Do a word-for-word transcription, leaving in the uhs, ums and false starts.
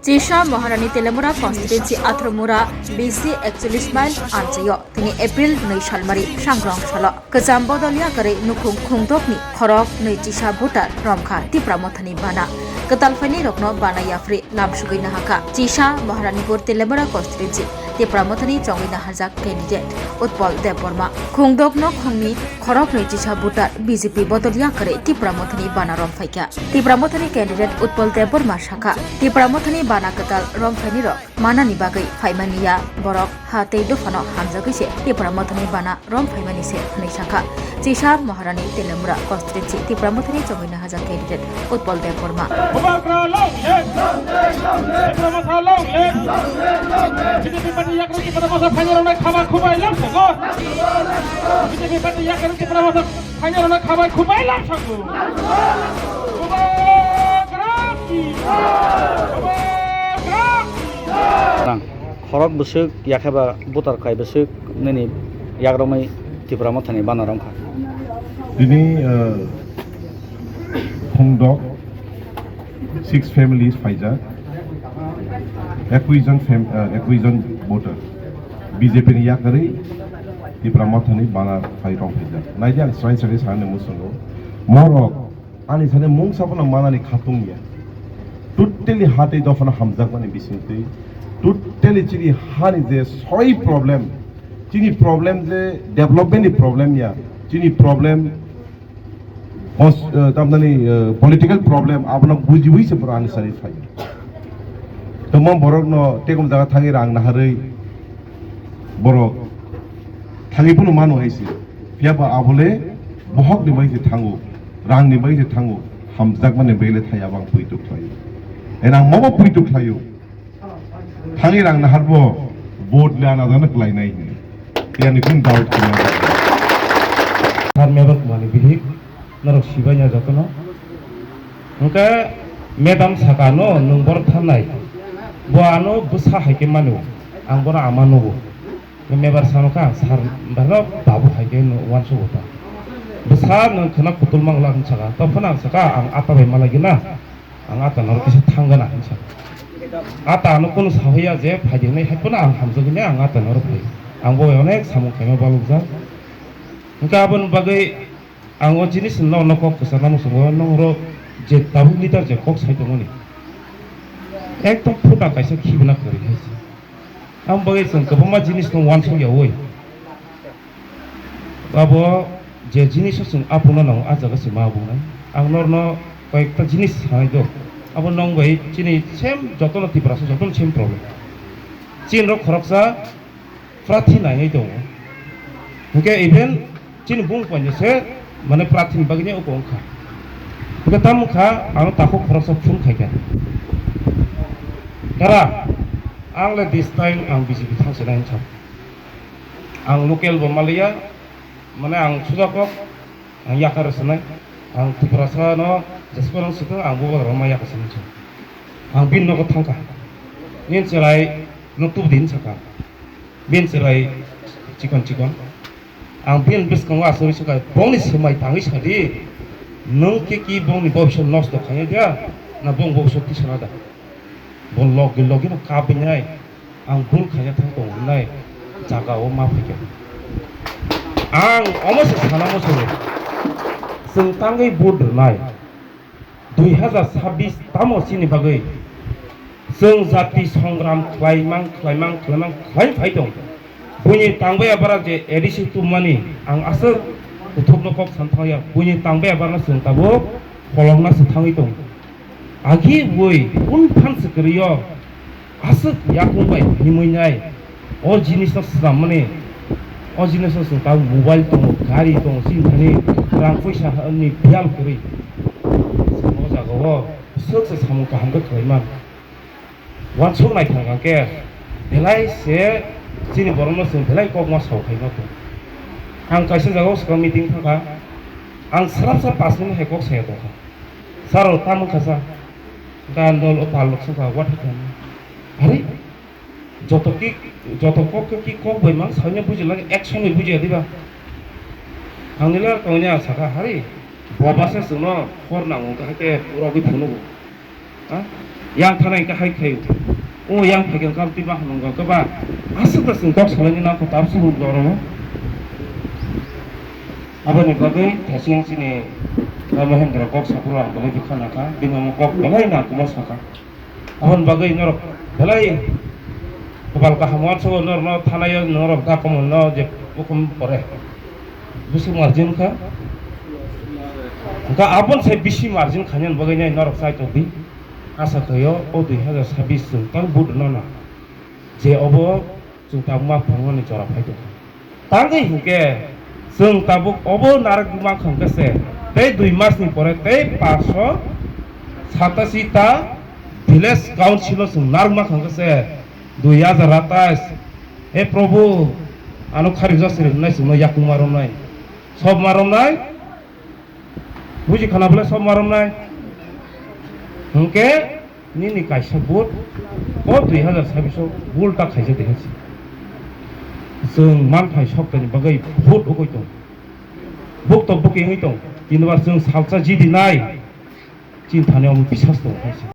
Chisa Maharani Telemura constituency Athromura B C ekcholish mile amchaio tini April nwi salmari sangrong salo kwcham bodol yakarwi nukhung khungdokni khorok nwi chisa voter romkha Tipra Mothani bana. Kwtal phainai rokno bana yapri lamsugwi nahakha. Chisa Maharanipur Telemura constituency Tipra Mothani chongwi naharjak candidate Utpal Debbarma. Khungdokno khungni khoroknwi chisa voter B J P bodol yakarwi Tipra Mothani bana rom phaikha. Tipra Mothani candidate Utpal Debbarma sakha, Tipra Mothani bana kwtal rom phainai rok manani bagwi phaimani ya, borok ha tei dophano hamjagwi se Tipra Mothani bana rom phaimani se hwnwi sakha. Chisa Maharani Telemura constituency Tipra Mothani chongwi nahajak candidate Utpal Debbarma. Bubagra long live! Tipra Motha long live! B J P party yakrwi Tipra Motha phainai rokno khaba khubai lamsango. B J P party yakrwi Tipra Motha phainai rokno khabai khubai lamsango. Bubagra ki! Bubagra ki! Khorok bwswk yakheba butar khai bwswk nini yakromwi Tipra Mothani bana romkha. Tini, uh, Khungdok six families phaijak, ekui jon fam-, uh, ekui jon voter B J P ni yakarwi Tipra Mothani bana phai rong phaijak. Naidi ang srai srai sanani musungo. Morok Ani sani mungsa phano manani khatung ya. Totally ha tei dophano hamjakmani bisingtwi. Totally chini hani je soi problem, chini problem je development ni problem ya, chini problem cons-, eh, tamnani, eh, political problem abono bujiwi se borok ani sani phai. Tongma borokno tekom jaga thangwi rang naharwi borok thangwi phano mano hai se. Phiya ba abole bohok ni bai se thango, rang ni bai se thango, hamjakmani bai le thaya bang puitu khlaio. Enang mobo puitu khlaio. Thangwi rang naharbo vote le ana jana kwlai nai hini. Tiyani kun doubt khlai. Sir Mebak Mani Bihik, norok sibai nya jotono. Hwnkhe madam saka no nwng borok thanai. Bo ano bwsa hai khe mano. Ang bono ama nugo. Mebar sano kha ang sir, bano babu hai khe no uansugo ta. Bwsa nwng khwna kutul mangla hwn saka. Tophano ang saka ang ata bai malai gina. Ang ata noro kisa thang gana hwn saka. Ata ano kunu sahoya je phai di hwnwi hai phano ang hamjagwi ang ata noro phai. Ang bo onek samung khaima balukjak. Hwnkhe aboni bagwi Ang o jinis no, no kok kwchangna muchungo, nong oro je tabuk leader je kok sai tongmani, ekdom phuta kaisa khibina kwrwi hai se. Ang bagwi chwng kwbangma jinis no uansuk ya oi. Abo je jinis o chwng aphuru no nango, ah jaga se ma bung nai. Ang norno koyekta jinis sanai do. Abo nong bai chini same, jotono Tiprasa jotono same problem. Chini rok khoroksa prarthi nainai tongo. Hwnkhe even chini bung poino se, mane, prarthini bagwi ni uko wngkha. Hwnkhe tamo wngkha, ano takhuk khoroksa phone khaikha. Dara, ang le this time ang B J P thangsinai wngkha. Ang local bo maliya, mane, ang sujakok, ang yakar rwsonai, ang Tiprasa no jeswk rang swkang, ang bubagra ma yakar swnai se. Ang bini nogo thangkha. Nini chwrai no tubudi hinwi sakha. Bini chwrai chikon chikon. Ang bini bwskango asugwi sakha, bongni swmai tangwi sadi. Nwng khe ki bongni bobiswt nosto khainai da, na bong bobiswt tisana da? Bo logi logi no kabinai. Ang bul khaina thang tongo hwnwi jaga o ma phaikha. Ang omo se sana muchungo, chwng tangwi vote rwnai dui hazar sabbish tamo chini bagwi chwng jati songram khlaimang, khlaimang, khlaimang, khlai phai tong. Buini tangbai abara je A D C tubumani ang aswk kuthukno kok san thangya, buini tangbai abarano chwng tabuk kholopna se thangwi tong. Agi bui un phan se kwrwi o. Aswk yakung bai himwi nai. O jinis no swnammani, o jinis no chwng tabuk mobile tongo, gari tongo, chini thani rang puisa ni biyal kwrwi. Chwng o jaga o swk se samung kaham khe khlai man. Uansuk nai thang khe belai se chini borok no chwng belai kok ma sao khai ma tong. Ang kaisa jaga o swkang meeting thang kha, ang swrapsa pash minute hai kok saya tong kha. Sir rok tamo kha sa, gan dol o pal rok song kha, what happened? Are, joto ki, joto kok ki kok bai mang sawi na buji lagi, action bai buji ya diba? Ang nila kong nya saka, hari, boba se sung no, hor nang ung kha ke, rogwi phunu bo. Ha? Yang thana hingke hai khaio. O yang phaikhe wngkha twi ma hwnwi wngkha ba. Aswk ta chwng kok salaini nangkha tabuk se hwn jora. Aboni bagwi thesing chini Mahendra kok saphuru ang belai khe khana kha. Bini omo kok belai nangkukma sakha. Aboni bagwi norok belai kopal kaham uansukgo norokno thanaio norok da komolno je hukum pore. Bisi margin kha. Hwnkhe aboni sai bisi margin khainani bagwi nai norok chai tongdi. Asa khaio o dui hazar sabis chwng tang vote rwna na. Je obo chwng tabuk ma phangmani jora phai tongkha. Tangwi hinkhe chwng tabuk obo narwk mankha hinkhe se tei dui masni pore tei paanch sho satasi ta village council o chwng narwk mankha hinkhe se dui hazar atais. He Prabhu, ano kharijak siri hwnwi chwngno yakung ma romnai, sob ma romnai. Buji khana bole sob ma romnai. Hwnkhe nini kaisa vote o dui hazar sabis o ulta khaijak de hinsi. Chwng manthai soktaini bagwi vote ugui tong. Bukto buki wngwi tong. Kinba chwng salsa jidi nai. Chini thani omo bisas tong khaisa.